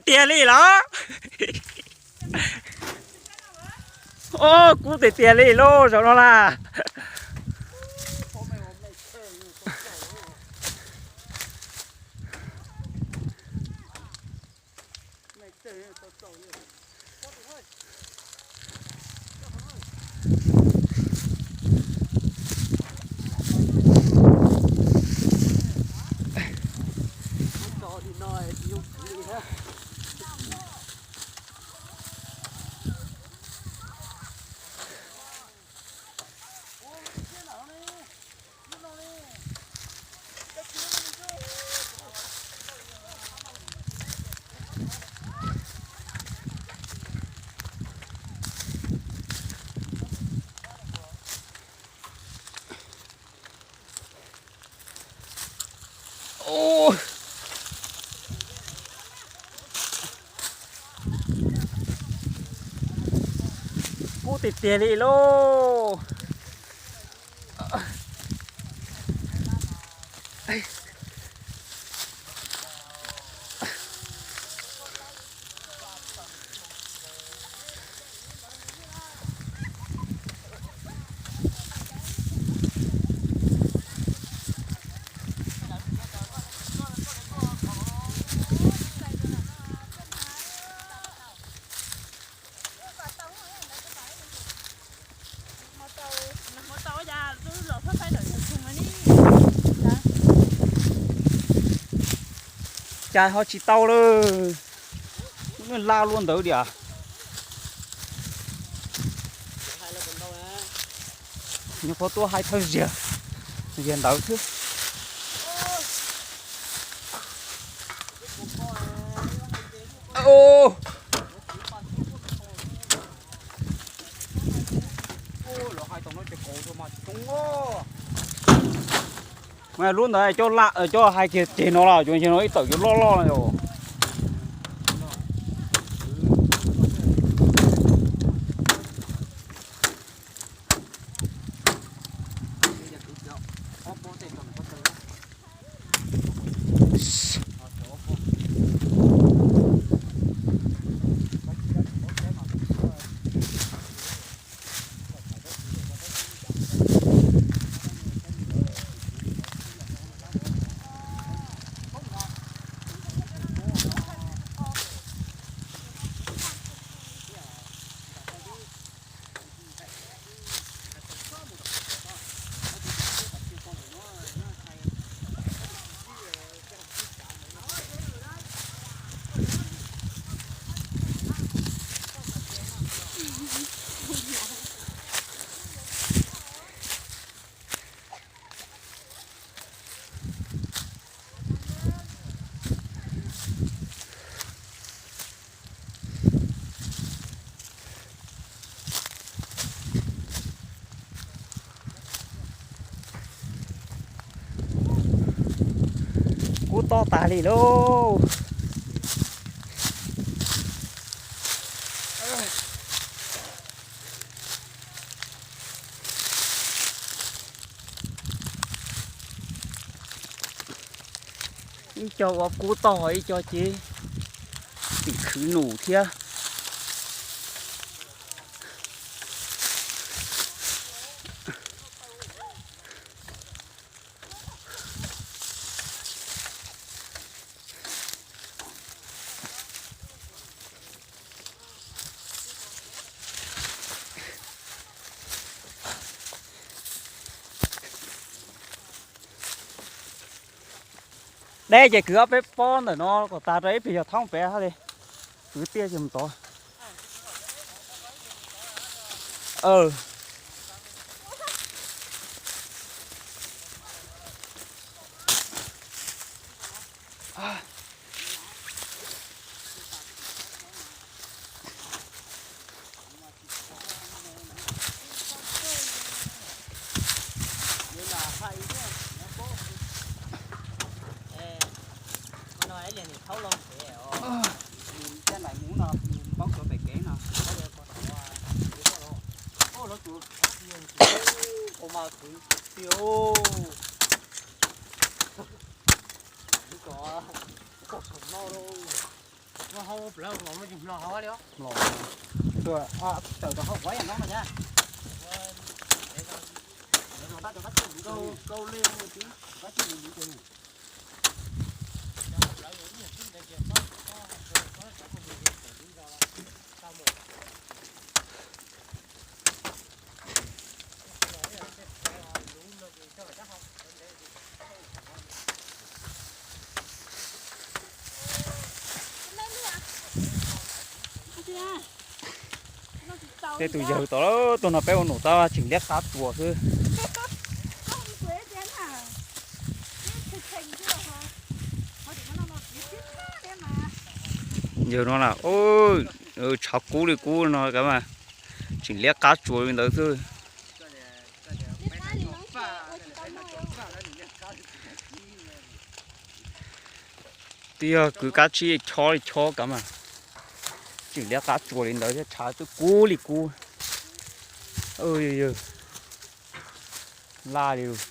tiag li los? Os, kub tiag tiag li lauj, zaum no na. Kub tiag tiag li lauj. Cas ho tsis tau lawm, laj luaj ntawd diam. Nyuam qhuav tuaj hais thawj ziag, ziag ntawd xwb. Mas lub ntawd coj la, coj hais kiag ceg no los, cov no ib tawm yuav loj loj no. Kub tob tas li lauj. Ib co ua kub tog, ib co ces tim khwv num thiab. Deb ces kwv ob peb pob ntawm no kom tas rau ib pliag yog thoob pem hab li. Kwv tiaj ces mus tod. Tej tus yawg tom tuaj no peb ua num tab tseem liab qab tsuas xwb. Yawg no na, tshav kub li kub no kav mas tseem liab qab tsuas li ntawd xwb. Twb yog kwv kab tsib chob li chob kav mas tseem liab qab tsuas li ntawd thiab, tshav twb kub li kub. Laj li lus.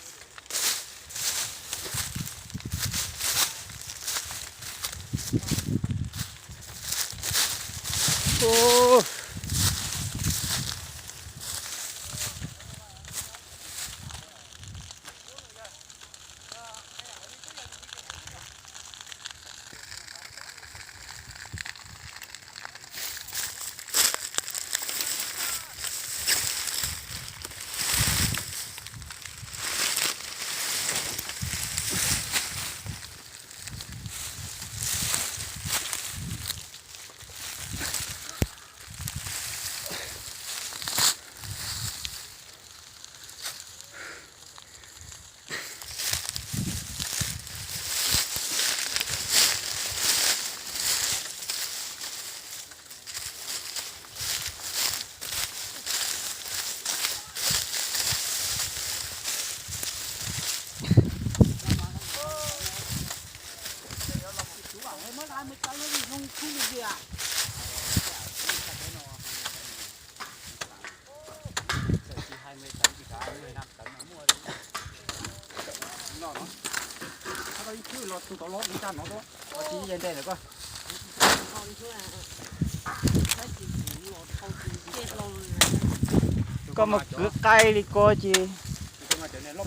Koj mus kwv qaij li ko ces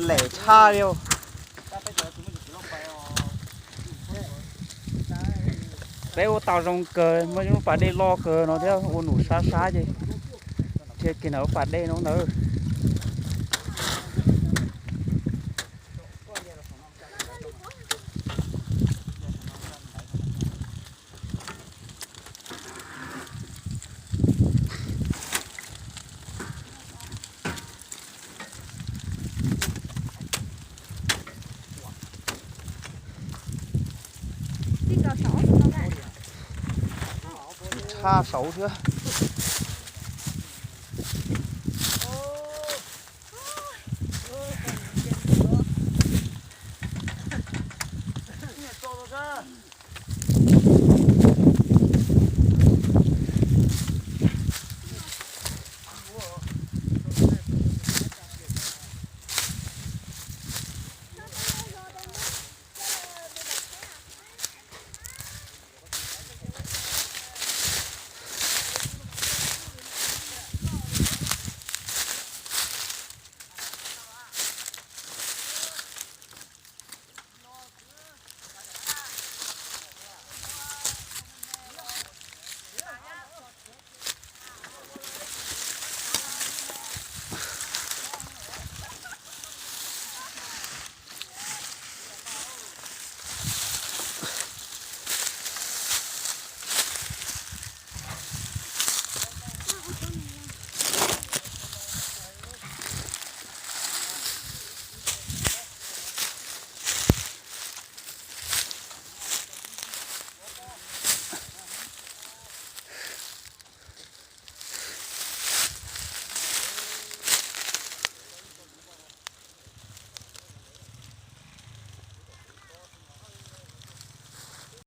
lem tshaj li. Peb ua tau zoo kawg, muaj lub pas dej loj kawg no thiab, ua num sab sab ces thiaj kiag ntawm lub pas dej no ntawd. Tshaj saud thiab.